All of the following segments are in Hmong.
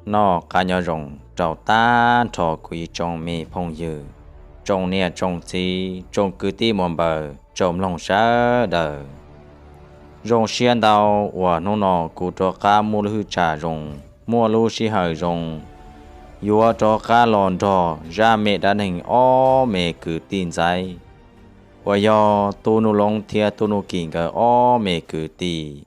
Noj qab nyob zoo rau tag nrho kuv ib tsoom me phooj ywg, tsoom niam tsoom txiv, tsoom kwv tij muam npawg, tsoom mloog sawv daws. Zoo siab ntau uas hnub no kuv rov qab muaj lub hwj tsam zoo, muaj lub sij hawm zoo, yuav rov qab los nrog zaj me dab neeg ob me kwv tij ntxaib, uas yog Tub Nuj Loob thiab Tub Nuj Kim nkawd ob me kwv tij.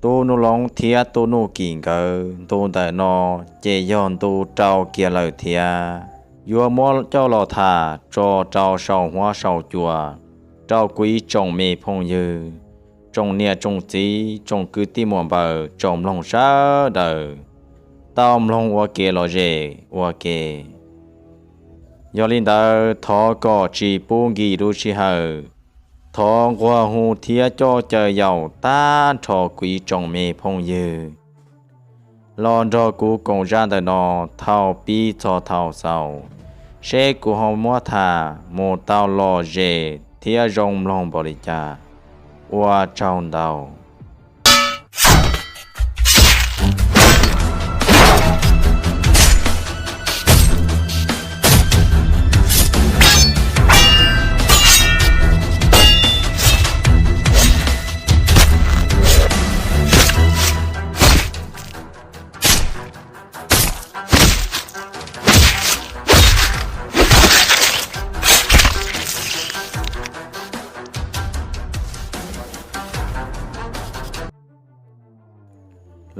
Tub Nuj Loob thiab Tub Nuj Kim nkawd ntu ntawm no ces yog ntu rau kiag lawm thiab. Yuav muab coj los tham tso rau saum huab saum cua rau kuv ib tsoom me phooj ywg, tsoom niam tsoom txiv, tsoom kwv tij muam npawg, tsoom mloog sawv daws tau mloog ua kev lom zem ua ke. Yog li ntawd thov kom tsis pub nkim lub sij hawm, thov nquag hu thiab coj caw yaum tag nrho kuv ib tsoom me phooj ywg los nrog kuv koom zaj ntawm no thaum pib txog thaum xaus, seb kuv ho muab tham mus tau lom zem thiab zoo mloog npaum li cas. Ua tsaug ntau.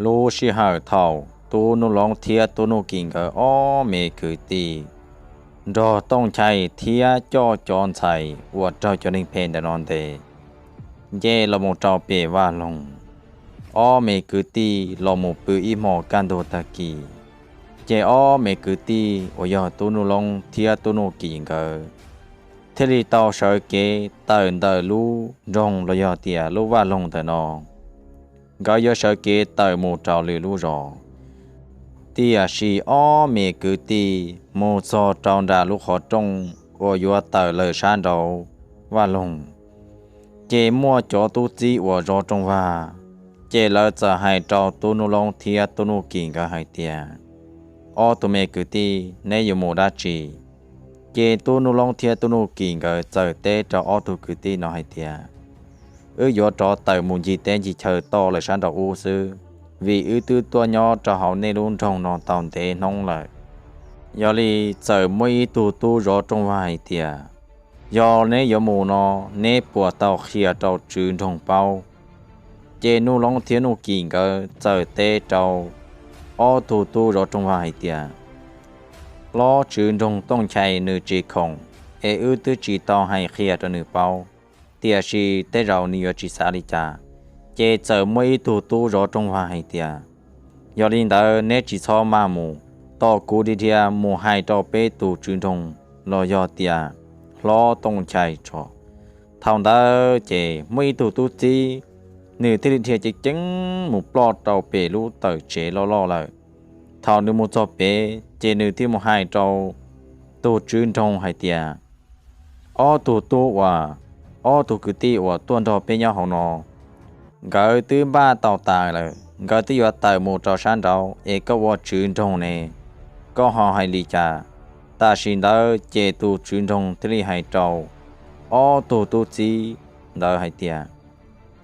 Lub sij hawm thaum Tub Nuj Loob thiab Tub Nuj Kim nkawd ob me kwv tij nrog Tooj Nchai thiab coj cov ntxhais uas raug cov neeg phem ntawm no ntes nce los mus rau pem vaj loog, ob me kwv tij los mus pw ib hmos kaj ntug tag kis, ces ob me kwv tij uas yog Tub Nuj Loob thiab Tub Nuj Kim nkawd thiaj li tau sawv kev tawm ntawm lub nroog los yog tias lub vaj loog ntawm no. Nkawd yuav sawv kev tawm mus rau lwm lub zos, tiam sis ob me kwv tij mus txog rau nram lub qhov rooj uas yuav tawm lawm sab nraud vaj loog, ces muaj cov tub txib uas zov rooj vag, ces lawv txawm hais rau Tub Nuj Loob thiab Tub Nuj Kim nkawd hais tias, Ob tug me kwv tij, neb yuav mus dab tsi? Ces Tub Nuj Loob thiab Tub Nuj Kim nkawd txawm teb rau ob tug kwv tij no hais tias, Wb yuav rov tawm mus ncig teb ncig chaw toj lawm sab nraud ub xwb, vim wb twb tuaj nyob rau hauv nej lub nroog no tau ntev hnub lawm. Yog li txawm muaj ib tug tub zov rooj vag hais tias, Yog neb yuav mus no, neb puas tau qhia rau tswv nroog paub? Ces Nuj Loob thiab Nuj Kim nkawd txawm teb rau ob tug tub zov rooj vag hais tias, Hlob tswv nroog Tooj Nchai nws tsis khoom, es wb twb tsis tau hais qhia rau nws paub, tiam sis tej zaum nws yuav tsis xav li cas. Ces txawm muaj ib tug tub zov rooj vag hais tias, Yog li ntawd neb tsis txhob maj mus, tos kuv dhia dhia mus hais rau peb tus tswv nroog los yog tias hlob Tooj Nchai tso. Thaum ntawd ces muaj ib tug tub txib, nws thiaj li dhia ceev ceev mus ploj rau pem lub tawm tsev loj loj lawm. Thaum nws mus txog pem ces nws thiaj mus hais rau tus tswv nroog hais tias, Ob tug tub uas, ob tug kwv tij uas tuaj nrog peb nyob hauv no, nkawd twb npaj tau tas lawm, nkawd twb yuav tawm mus rau sab nraud, es koj ua tswv nroog ne, koj ho hais li cas? Tam sim ntawd ces tus tswv nroog thiaj li hais rau ob tug tub txib ntawd hais tias,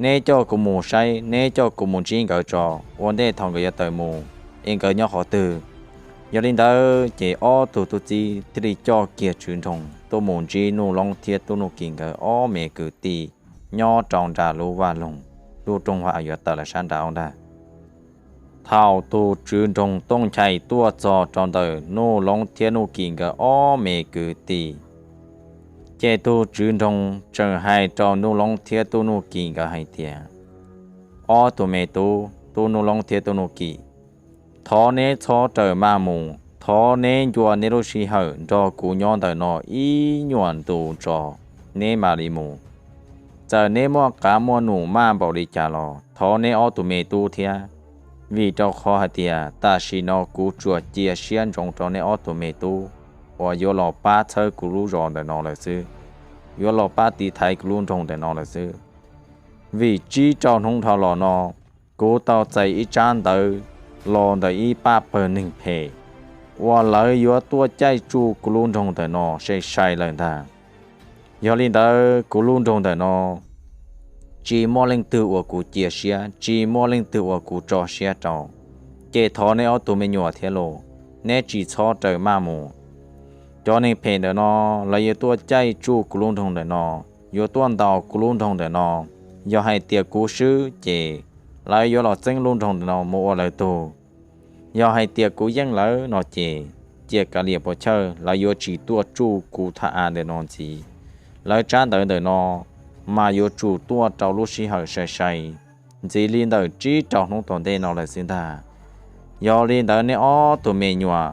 Neb coj kuv mus saib, neb coj kuv mus ntsib nkawd tso, ua ntej thaum nkawd yuav tawm mus, es nkawd nyob qhov twg. Yog li ntawd ces ob tug tub txib thiaj li coj kiag tswv nroog tuaj mus ntsib Nuj Loob thiab Tub Nuj Kim nkawd ob me kwv tij nyob rau nram lub vaj loog, lub rooj vag yuav tawm lawm sab nraud ntag. Thaum tus tswv nroog Tooj Nchai tuaj txog rau ntawm Nuj Loob thiab Nuj Kim nkawd ob me kwv tij, ces tus tswv nroog tseem hais rau Nuj Loob thiab Tub Nuj Kim nkawd hais tias, Ob tug me tub, Tub Nuj Loob thiab Tub Nuj Kim, thov neb txhob rawm maj mus, thov neb ncua neb lub sij hawm nrog kuv nyob ntawm no ib nyuag ntu tso, neb mam li mus. Txawm neb muaj qav muaj num maj npaum li cas los thov neb ob tug me tub thiab, vim rau qhov hais tias tam sim no kuv tsuas cia siab ntsoov rau neb ob tug me tub uas yuav los pab txhawb kuv lub zos ntawm no lawm xwb, yuav los pab tiv thaiv kuv lub nroog ntawm no lawm xwb. Vim tsib rau hnub dhau los no, kuv tau txais ib tsab ntawv los ntawm ib pab pawg neeg phem uas lawv yuav tuaj caij tsuj kuv lub nroog ntawm no sai sai lawm ntag. Yog li ntawd kuv lub nroog ntawm no tsis muaj leej twg uas kuv cia siab, tsis muaj leej twg uas kuv tso siab rau. Ces thov neb ob tug me nyuam thiab los, neb tsis txhob raws maj mus. Cov neeg phem ntawm no, lawv yuav tuaj caij tsuj kuv lub nroog ntawm no, yuav tuaj ntaus kuv lub nroog ntawm no. Yog hais tias kuv swb ces lawv yuav los txeeb lub nroog ntawm no mus ua lawv tug. Yog hais tias kuv yeej lawv no ces cia kav liam puas chawj, lawv yuav tsis tuaj tsuj kuv thaj av ntawm no ntxiv. Lawv tsab ntawv ntawm no mas yuav tsum tuaj rau lub sij hawm sai sai, ntxiv li ntawm tsib rau hnub tom ntej no lawm xwb ntag. Yog li ntawd neb ob tug me nyuam,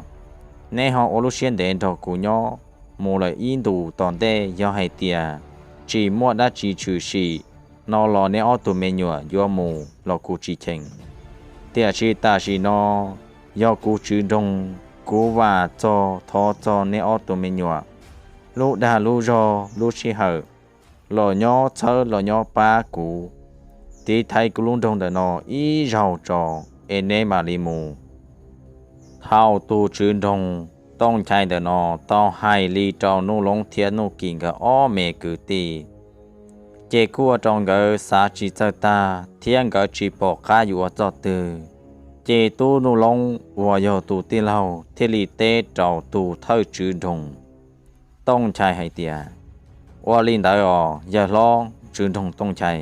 neb ho ua lub siab ntev nrog kuv nyob mus lawm ib ntus tom ntej, yog hais tias tsis muaj dab tsi tshwm sim no los neb ob tug me nyuam yuav mus los kuv tsis cheem. Tiam sis tam sim no yog kuv tswv nroog, kuv vam txog thov txog neb ob tug me nyuam lub dag lub zog lub sij hawm los nyob txhawb los nyob pab kuv tiv thaiv kuv lub nroog ntawm no ib zaug tso, es neb mam li mus. Thaum tus tswv nroog Tooj Nchai ntawm no tau hais li rau Nuj Loob thiab Nuj Kim nkawd ob me kwv tij, ces kuj ua rau nkawd xav tsis txawj tag thiab nkawd tsis pom qab yuav ua txoj twg. Ces tub Nuj Loob uas yog tus tij laug thiaj li teb rau tus thawj tswv nroog Tooj Nchai hais tias, ua li ntawd os yawg hlob tswv nroog Tooj Nchai,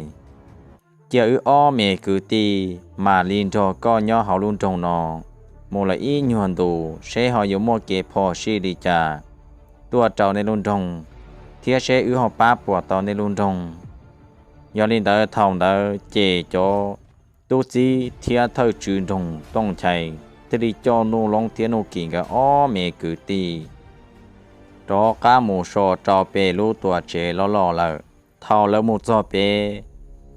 cia wb ob me kwv tij mam li nrog koj nyob hauv lub nroog no mus lawm ib nyuag ntus seb ho yuav muaj kev phom sij li cas tuaj rau nej lub nroog, thiab seb wb ho pab puas tau nej lub nroog. Yog li ntawd thaum ntawd ces cov tub txib thiab thawj tswv nroog Tooj Nchai thiaj li coj Nuj Loob thiab Nuj Kim nkawd ob me kwv tij rov qab mus so rau pem lub tuam tsev loj loj lawm. Thaum lawv mus txog pem,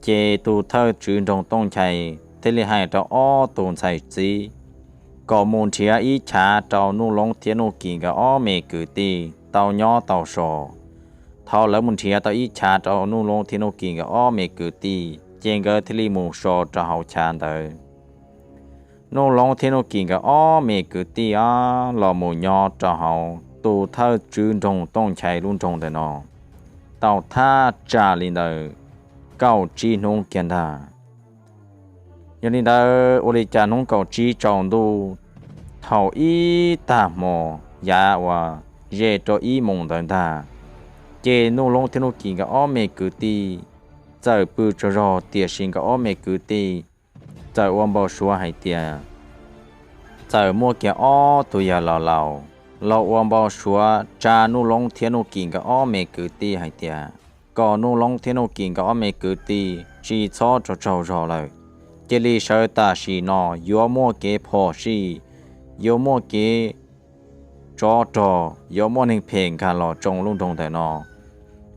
ces tus thawj tswv nroog Tooj Nchai thiaj li hais rau ob tug ntxhais txib kom mus nrhiav ib chav rau Nuj Loob thiab Nuj Kim nkawd ob me kwv tij tau nyob tau so. Thaum lawv mus nrhiav tau ib chav rau Nuj Loob thiab Nuj Kim nkawd ob me kwv tij, ces nkawd thiaj li mus so rau hauv chav ntawd. Nuj Loob thiab Nuj Kim nkawd ob me kwv tij los mus nyob rau hauv tus thawj tswv nroog Tooj Nchai lub nroog ntawm no tau thaj tsam li ntawd kaum tsib hnub kiag ntag. Yog li ntawd ua li cas hnub kaum tsib tsaus ntuj, thaum ib tag hmo yav uas ze rau ib moos ntawd ntag, ces Nuj Loob thiab Nuj Kim nkawd ob me kwv tij txawm pw tsaug zog, tiam sis nkawd ob me kwv tij txawm ua npau suav hais tias txawm muaj kiag ob tug yawg laus laus los ua npau suav tsa Nuj Loob thiab Nuj Kim nkawd ob me kwv tij hais tias kom Nuj Loob thiab Nuj Kim nkawd ob me kwv tij tsis txhob tsaug tsaug zog lawm, cia li sawv tam sim no, yuav muaj kev phom sij, yuav muaj kev tsov rog, yuav muaj neeg phem nkag los tsoo lub nroog ntawm no.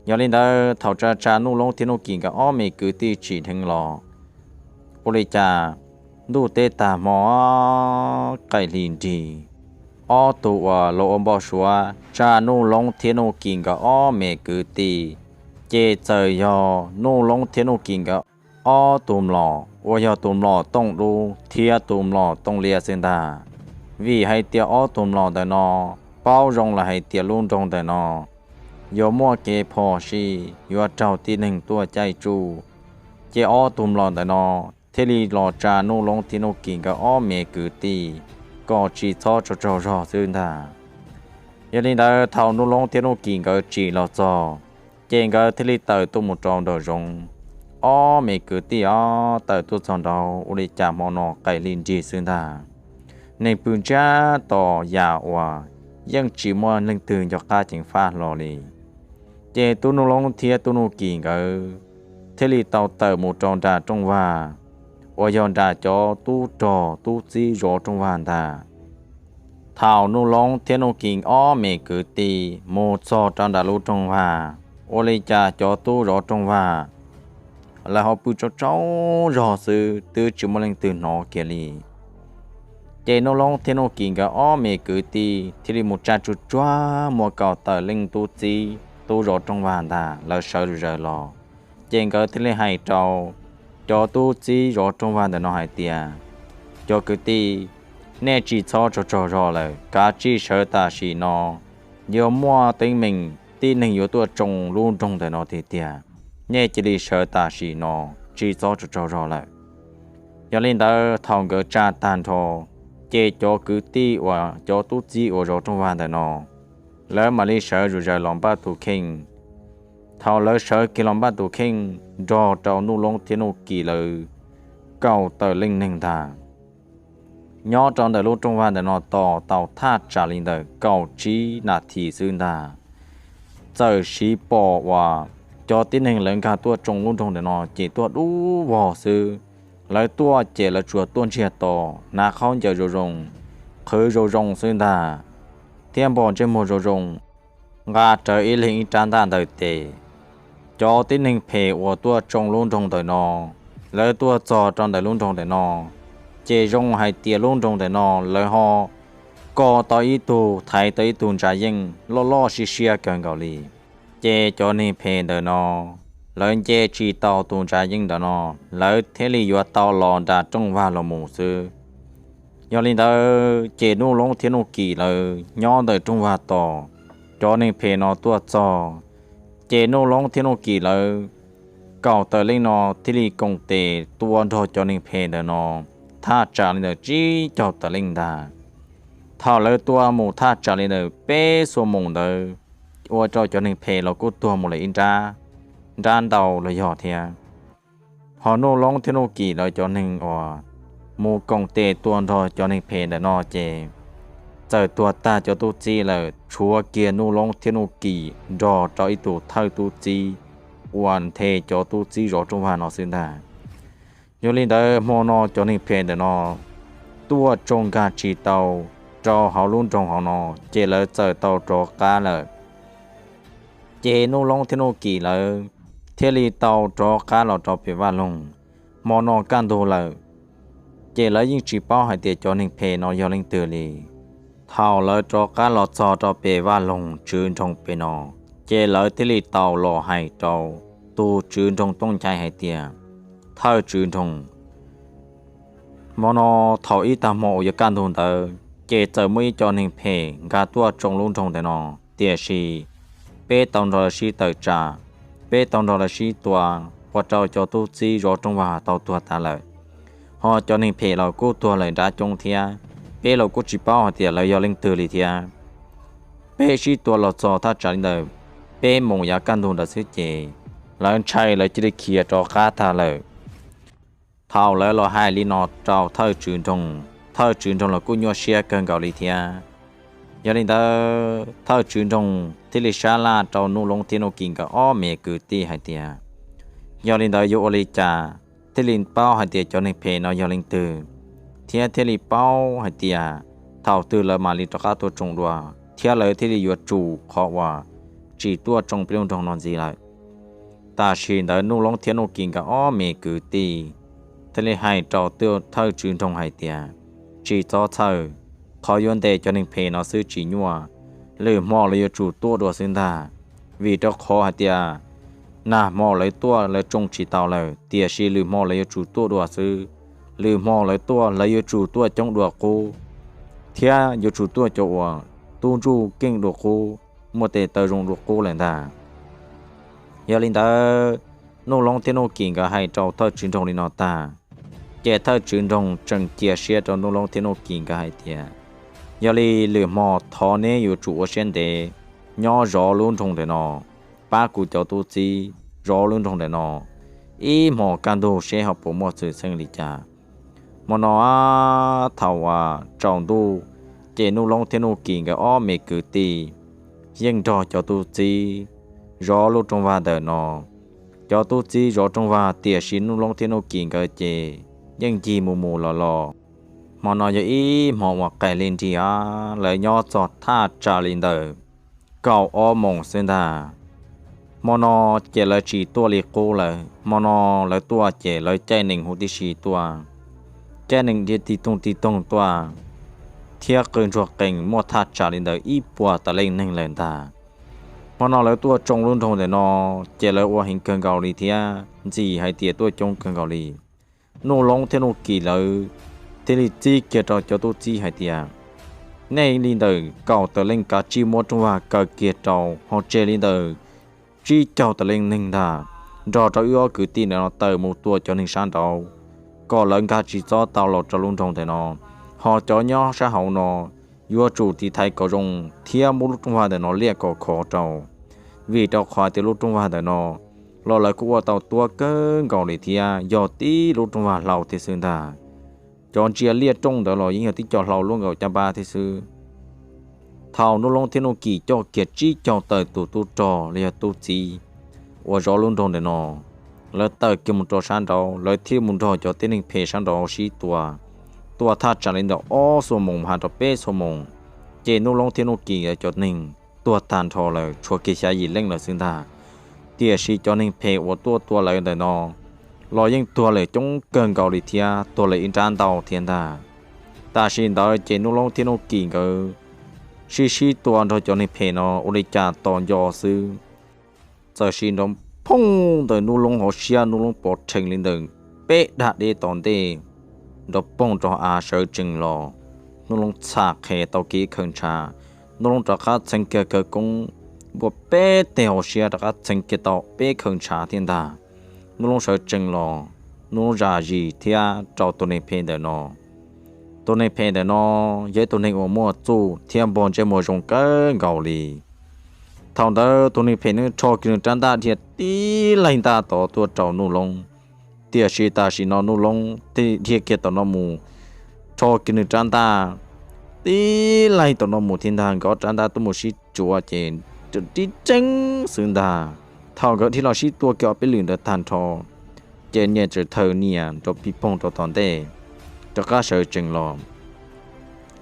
Yog li ntawd thaum tsa tsa Nuj Loob thiab Nuj Kim nkawd ob me kwv tij tsim dheev los, ua li cas ntuj teb tag hmo qaij hli nrig, ob tug uas los ua npau suav tsa Nuj Loob thiab Nuj Kim nkawd ob me kwv tij, ces txawm yog Nuj Loob thiab Nuj Kim nkawd ob tug mlom uas yog tus mlom Tooj Dub thiab tus mlom Tooj Liab xwb ntag. Vim hais tias ob tug mlom ntawm no paub zoo lawm hais tias lub nroog ntawm no yuav muaj kev phom sij, yuav raug tib neeg tuaj caij tsuj, ces ob tug mlom ntawm no thiaj li los tsa Nuj Loob thiab Nuj Kim nkawd ob me kwv tij kom tsis txhob tsaug tsaug zog xwb ntag. Yog li ntawd thaum Nuj Loob thiab Nuj Kim nkawd tsim los txog, ces nkawd thiaj li tawm tuaj mus rau nraum zoov. Ob me kwv tij os tawm tuaj txog nraud ua li cas hmo no qaij hli nrig xwb ntag. Neeg pw ntsiag to yam uas yeej tsis muaj leej twg nco qab ceev faj hlo li. Ces tub Nuj Loob thiab tub Nuj Kim nkawd thiaj li tau tawm mus rau nram rooj vag uas yog nram cov tub rog tub txib zov rooj vag ntag. Thaum Nuj Loob thiab Nuj Kim ob me kwv tij mus txog rau nram lub rooj vag, ua li cas cov tub zov rooj vag lawv ho pw tsaug tsaug zog xwb, twb tsis muaj leej twg hnov kiag li. Ces Nuj Loob thiab Nuj Kim nkawd ob me kwv tij thiaj li mus tsa tsuj tsuag muaj kaum tawm leej tub txib tub zov rooj vag ntag, lawv sawv zom zaws los. Ces nkawd thiaj li hais rau cov tub txib zov rooj vag ntawm no hais tias, Cov kwv tij, nej tsis txhob tsaug tsaug zog lawm, kav tsij sawv tam sim no. Yuav muaj teeb meem tib neeg yuav tuaj tsoo lub nroog ntawm no tiag tiag, nej cia li sawv tam sim no, tsis txhob tsaug tsaug zog lawm. Yog li ntawd thaum nkawd tsa tag nrho, ces cov kwv tij uas cov tub txib uas zov rooj vag ntawm no, lawv mam li sawv zom zaws los npaj tus kheej. Thaum lawv sawv kiag los npaj tus kheej nrog rau Nuj Loob thiab Nuj Kim lawv kaum tawm leej neeg ntag, nyob rau ntawm lub rooj vag ntawm no tos tau thaj tsam li ntawm kaum tsib nas this xwb ntag, txawm siv pom uas cov tib neeg lawv nkag tuaj tsoo lub nroog ntawm no ces tuaj dub vog xwb. Lawv tuaj ces lawv tsuas tuaj ntsiag to, hnav khaub ncaws zoo zoo, qhwv zoo zoo xwb ntag, thiab npog ntsej muag zoo zoo, nqa rawv ib leeg ib rab ntaj ntawm tes. Cov tib neeg phem uas tuaj tsoo lub nroog ntawm no, lawv tuaj txog rau ntawm lub nroog ntawm no, ces zoo hais tias lub nroog ntawm no lawv ho ko tau ib tug, thaiv tau ib tug ntsa yeej loj loj siab siab kawg nkaus li. Ces cov neeg phem ntawm no, lawv nce tsis tau tus ntsa yeej ntawm no, lawv thiaj li yuav tau los nram rooj vag los mus xwb. Yog li ntawd ces Nuj Loob thiab Nuj Kim lawv nyob ntawm rooj vag tos cov neeg phem no tuaj txog, ces Nuj Loob thiab Nuj Kim lawv kaum tawm leej no thiaj li koom tes tua nrog cov neeg phem ntawm no thaj tsam li ntawm tsib caug tawm leej ntag. Thaum lawv tua mus thaj tsam li ntawm peb xuab moos ntawd, ua rau cov neeg phem los kuj tuag mus lawm ib nrab, nrab ntau los yog thiab. Ho Nuj Loob thiab Nuj Kim lawv cov neeg uas mus koom tes tua nrog cov neeg phem ntawm no ces txawm tuag tag cov tub txib lawm, tshuav kiag Nuj Loob thiab Nuj Kim nrog rau ib tug thawj tub txib uas nthe cov tub txib zov rooj vag no xwb ntag. Yog li ntawd hmo no cov neeg phem ntawm no tuaj tsoo nkag tsis tau rau hauv lub nroog hauv no, ces lawv txawm tau rov qab lawm. Ces Nuj Loob thiab Nuj Kim lawv thiaj li tau rov qab los rau pem vaj loog. Hmo no kaj ntug lawm, ces lawv yeej tsis paub hais tias cov neeg phem no yog leej twg li. Thaum lawv rov qab los txog rau pem vaj loog tswv nroog pem no, ces lawv thiaj li tau los hais rau tus tswv nroog Tooj Nchai hais tias, Thawj tswv nroog, hmo no thaum ib tag hmo uas yuav kaj ntug ntawd ces txawm muaj ib co neeg phem nkag tuaj tsoo lub nroog ntawm no, tiam sis peb tau nrog lawv sib tawm tsam, peb tau nrog lawv sib tua, ua rau cov tub txib zov rooj vag tau tuag tas lawm. Ho cov neeg phem los kuj tuag lawm nrab coob thiab, peb los kuj tsis paub hais tias lawv yog leej twg li thiab. Peb sib tua los txog thaj tsam li ntawm peb moos yav kaj ntug ntawd xwb ces lawv ntshai lawv cia li khiav rov qab tag lawm. Thaum lawv los hais li no rau thawj tswv nroog, thawj tswv nroog los kuj nyuaj siab kawg nkaus li thiab. Yog li ntawd thawj tswv nroog thiaj li sab laj rau Nuj Loob thiab Nuj Kim nkawd ob me kwv tij hais tias, yog li ntawd yuav ua li cas thiaj li paub hais tias cov neeg phem no yog leej twg, thiab thiaj li paub hais tias thaum twg lawv mam li rov qab tuaj tsoo dua, thiab lawv thiaj li yuav tsum qhov uas tsis tuaj tsoo peb lub nroog no ntxiv lawm. Tam sim ntawd Nuj Loob thiab Nuj Kim nkawd ob me kwv tij thiaj li hais rau thawj tswv nroog hais tias, tsis txhob txhawj, qhov yuav ntes cov neeg phem no xwb tsis nyuaj, lwm hmo lawv yuav tsum tuaj dua xwb ntag. Vim rau qhov hais tias nag hmo lawv tuaj lawv tsoo tsis tau lawm, tiam sis lwm hmo lawv yuav tsum tuaj dua xwb. Lwm hmo lawv tuaj lawv yuav tsum tuaj coob dua qub, thiab yuav tsum tuaj cov uas tub ntsuj keej dua qub, muaj tes taw zoo dua qub lawm ntag. Yog li ntawd, Nuj Loob thiab Nuj Kim nkawd hais rau thawj tswv nroog li no tag, ces thawj tswv nroog tseem cia siab rau Nuj Loob thiab Nuj Kim nkawd hais tias, yog li lwm hmo thov neb yuav tsum ua siab ntev nyob zov lub nroog ntawm no, pab kuv cov tub txib zov lub nroog ntawm no ib hmos kaj ntug seb ho puas muaj xwm txheej li cas. Hmo no thaum uas tsaus ntuj, ces Nuj Loob thiab Nuj Kim nkawd ob me kwv tij yeej nrog cov tub txib zov lub rooj vag ntawm no. Cov tub txib zov rooj vag, tiam sis Nuj Loob thiab Nuj Kim nkawd ces yeej ncig mus mus los los. Hmo no yog ib hmo uas qaim li nrig, lawv nyob txog thaj tsam li ntawm kaum ob moos xwb ntag. Hmo no ces lawv tsis tuaj li qub lawm, hmo no lawv tuaj ces lawv caij nees huv tib si tuaj, caij nees dhia tig toog tig toog tuaj, thiab qw ntsuag qees muaj thaj tsam li ntawm ib puas tawm leej neeg lawm ntag. Hmo no lawv tuaj tsoo lub nroog ntawm no, ces lawv ua heev kawg nkaus li thiab ntxim hais tias tuaj coob kawg nkaus li. Nuj Loob thiab Nuj Kim lawv thiaj li txib kiag rau cov tub txib hais tias, nej li ntawm kaum tawm leej kav tsij muab rooj vag kaw kiag rau ho tseg li ntawm tsib caug tawm leej neeg ntag, nrog rau wb ob kwv tij ntawm no tawm mus tua cov neeg sab nraud, kom lawv nkag tsis txhob tau los rau lub nroog ntawm no, ho cov nyob sab hauv no yuav tsum tiv thaiv kom zoo thiab muab lub rooj vag ntawm no liaj kom khov rau, vim rau qhov tias lub rooj vag ntawm no los lawv kuj ua tau tuab kawg nkaus li thiab yog tib lub rooj vag hlau thiab xwb ntag. Cov ntsia liaj rooj ntawd los yeej yog tib co hlau luaj nkaus caj npab thiab xwb. Thaum Nuj Loob thiab Nuj Kim coj kiag tsib caug tawm tus tub rog los yog tub txib uas zov lub nroog ntawm no, lawv tawm kiag mus rau sab nraud, lawv thiaj mus nrog cov tib neeg phem sab nraud sib tua, tua thaj tsam li ntawm ob xuab moos mus rau peb xuab moos, ces Nuj Loob thiab Nuj Kim cov neeg tuag tag nrho lawm, tshuav kiag xya yim leej lawm xwb ntag. Tiam sis cov neeg phem uas tuaj tua lawv ntawm no los yeej tuag lawm coob kawg nkaus li thiab, tuag lawm ib nrab ntau thiab ntag. Tam sim ntawd ces Nuj Loob thiab Nuj Kim nkawd sib sib tua nrog cov neeg phem no ua li cas tos nco xwb, txawm sim nrov phooj ntawm Nuj Loob hauv siab, Nuj Loob pov rhees li ntawm peb dag deb tom ntej, nrov poog rau av sawv tsees los. Nuj Loob txham qhe tau kiag ib khaws ntshav, Nuj Loob rov qab txheev kiag khawv koob npuaj peb teg hauv siab rov qab txheev kiag tau peb khaws ntshav thiab ntag. Nuj Loob sawv tsees los, Nuj Loob zam zis thiab rau tus neeg phem ntawm no. Tus neeg phem ntawm no yog ib tug neeg uas muaj txuj thiab npog ntsej muag zoo kawg nkaus li. Thaum ntawd tus neeg phem nws rho kiag nws rab ntaj dhia tib laig ntaj tod tuaj rau Nuj Loob. Tiam sis tam sim no Nuj Loob dhia kiag tom no mus, rho kiag nws rab ntaj tib laig tom no mus thiab ntag, nkawd rab ntaj tuaj mus sib tsuav ces rib reeb xwb ntag. Thaum nkawd dhia los sib tua kiag ob peb lwm ntawd tag nrho, ces nyias txawm thaws nyias nrov pig poog rau tom ntej, rov qab sawv tsees los.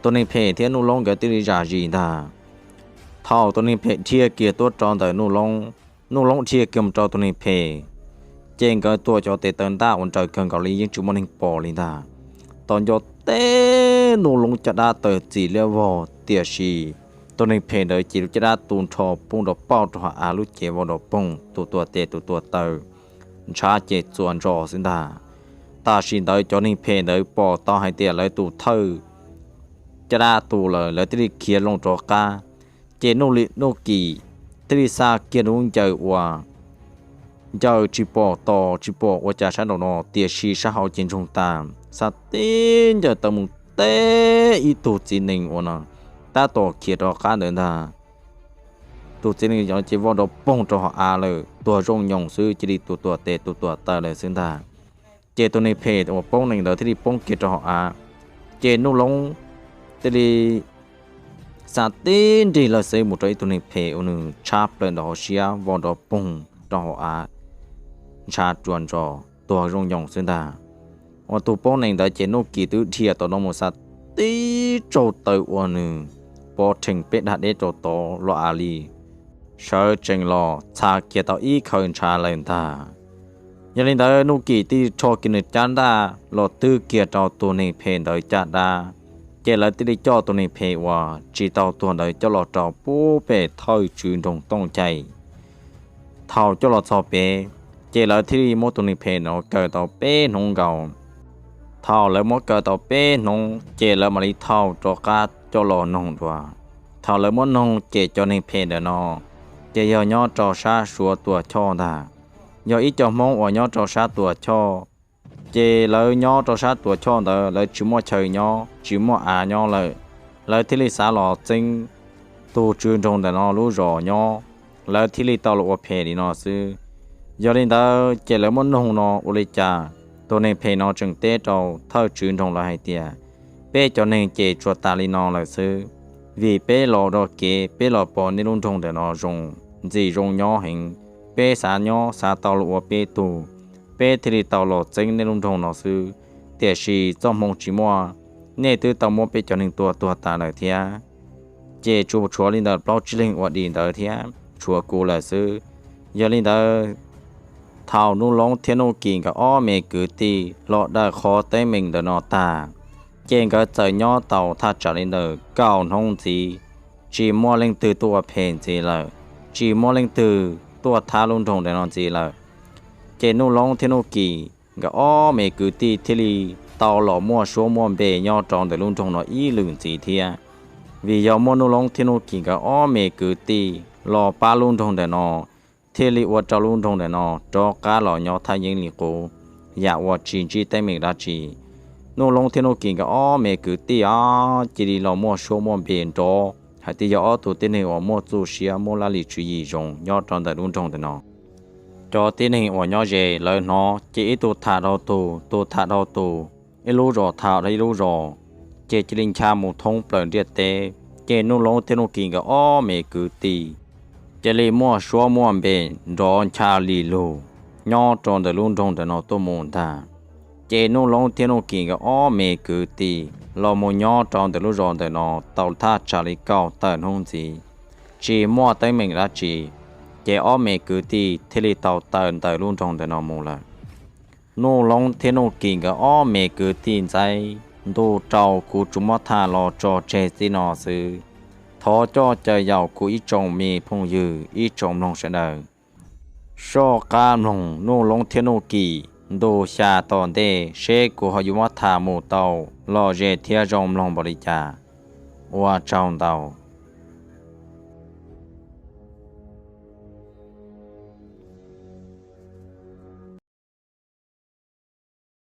Tus neeg phem thiab Nuj Loob nkawd thiaj li zam zis ntag. Thaum tus neeg phem dhia kiag tuaj rau ntawm Nuj Loob, Nuj Loob dhia kiag mus rau tus neeg phem, ces nkawd tua cov tes taw ntaj uas nrawm kawg nkaus li yeej tsis muaj neeg pom li ntag. Tos nco teb Nuj Loob caj dab tawm txim liab vog, tiam sis tus neeg phem ntawd ces lub caj dab tu nrho poob nrov pauj rau hauv av, lub cev vau nrov poog, tus tuam tes tus tuam taw ntshav ces txuas ntsos xwb ntag. Tam sim ntawd cov neeg phem ntawd pom tau hais tias lawv tus thawj caj dab tu lawm, lawv thiaj li khiav loo rov qab. Ces Nuj Kim thiaj li xa kiag lub ncaws uas ncaws tsis pom tos tsis pom ua cas sab nraum no, tiam sis sab hauv ces ntsoog tas, xa tib ncaws taw mus teb ib tug txiv nees uas no tab tom khiav rov qab ntawd ntag. Tus txiv nees ces vau nrov poog rau hauv av lawm, tuag zoo nyoos xwb, cia li tus tuam tes tus tuam taw lawm xwb ntag. Ces tus neeg phem uas poob nees ntawd thiaj li poob kiag rau hauv av. Ces Nuj Loob thiaj li xa tib nrig lawm xwb mus rau ib tug neeg phem uas nws tshab plaws ntawm hauv siab, vau nrov poog rau hauv av, ntshav ruas ntsos, tuag zoo nyoos xwb ntag. Uas tus poob nees ntawd ces Nuj Kim twb dhia tom no mus xa tib tsaug taw uas nws pov rhees peb dag deb rau tod los av li, sawv tsees los txha kiag tau ib khaws ntshav lawm ntag. Yog li ntawd Nuj Kim thiaj rho kiag nws rab ntaj los twb kiag rau tus neeg phem ntawd caj dab, ces lawv thiaj li coj tus neeg phem uas tsis tau tuag ntawd coj los rau pub pem thawj tswv nroog Tooj Cai. Thaum coj los txog pem, ces lawv thiaj li muab tus neeg phem no kaw tau peb hnub nkaus. Thaum lawv muab kaw tau peb hnub ces lawv mam li thau rov qab coj los noog dua. Thaum lawv muab noog ces cov neeg phem ntawm no ces yog nyob rau sab Suav Tuam Choj ntag, yog ib co Hmoob uas nyob rau sab Tuam Choj. Ces lawv nyob rau sab Tuam Choj ntawd lawv tsis muaj chaw nyob tsis muaj av nyob lawm, lawv thiaj li xav los txeeb tus tswv nroog ntawm no lub zos nyob, lawv thiaj li tau los ua phem li no xwb. Yog li ntawd ces lawv muab noog no ua li cas, tus neeg phem no tseem teb rau thawj tswv nroog lawv hais tias, peb cov neeg ces tsuas tas li no lawm xwb, vim peb los dog kev peb los pom nej lub nroog ntawm no zoo, ntxim zoo nyob heev, peb xav nyob xav tau los ua peb tug, peb thiaj li tau los txeeb nej lub nroog no xwb. Tiam sis txoj hmoo tsis muaj, nej twb tau muab peb cov neeg tua tuag tas lawm thiab, ces tsuas tshuav li ntawm plaub tsib leeg ua dim ntawd thiab tshuav kuv lawm xwb. Yog li ntawd, thaum Nuj Loob thiab Nuj Kim nkawd ob me kwv tij los daws qhov teeb meem ntawm no tag, ces nkawd txawm nyob tau thaj tsam li ntawm kaum hnub ntxiv, tsis muaj leej twg tuaj ua phem ntxiv lawm, tsis muaj leej twg tuaj thab lub nroog ntawm no ntxiv lawm. Ces Nuj Loob thiab Nuj Kim nkawd ob me kwv tij thiaj li tau los muaj suab muaj npe nyob rau ntawm lub nroog no ib lwm ntxiv thiab. Vim yog muaj Nuj Loob thiab Nuj Kim nkawd ob me kwv tij los pab lub nroog ntawm no, thiaj li ua rau lub nroog ntawm no rov qab los nyob thaj yeeb li qub, yam uas tsis ntsib teeb meem dab tsi. Nuj Loob thiab Nuj Kim nkawd ob me kwv tij os cia li los muaj suab muaj npe nrov hais tias yog ob tug tib neeg uas muaj txuj siab muaj laj lim tswv yim zoo nyob rau ntawm lub nroog ntawm no. Cov tib neeg uas nyob ze lawv hnov ces ib tug tham dhau tus, tus tham dhau tus, ib lub zos tham dhau ib lub zos, ces cia li ncha mus thoob plaws ntiaj teb. Ces Nuj Loob thiab Nuj Kim nkawd ob me kwv tij cia li muaj suab muaj npe nrov ncha li lug nyob rau ntawm lub nroog ntawm no tuaj mus ntag. Ces Nuj Loob thiab Nuj Kim nkawd ob me kwv tij los mus nyob rau ntawm lub zos ntawm no tau thaj tsam li kaum tawm hnub ntxiv, tsis muaj teeb meem dab tsi, ces ob me kwv tij thiaj li tau tawm ntawm lub nroog ntawm no mus lawm. Nuj Loob thiab Nuj Kim nkawd ob me kwv tij ntxaib, ntu rau kuv tsuas muab tham los tso tseg txij no xwb. Thov coj caw yaum kuv ib tsoom me phooj ywg ib tsoom mloog sawv daws soj qab mloog Nuj Loob thiab Nuj Kim ntu xya tom ntej seb kuv ho yuav muab tham mus tau lom zem thiab zoo mloog npaum li cas. Ua tsaug ntau.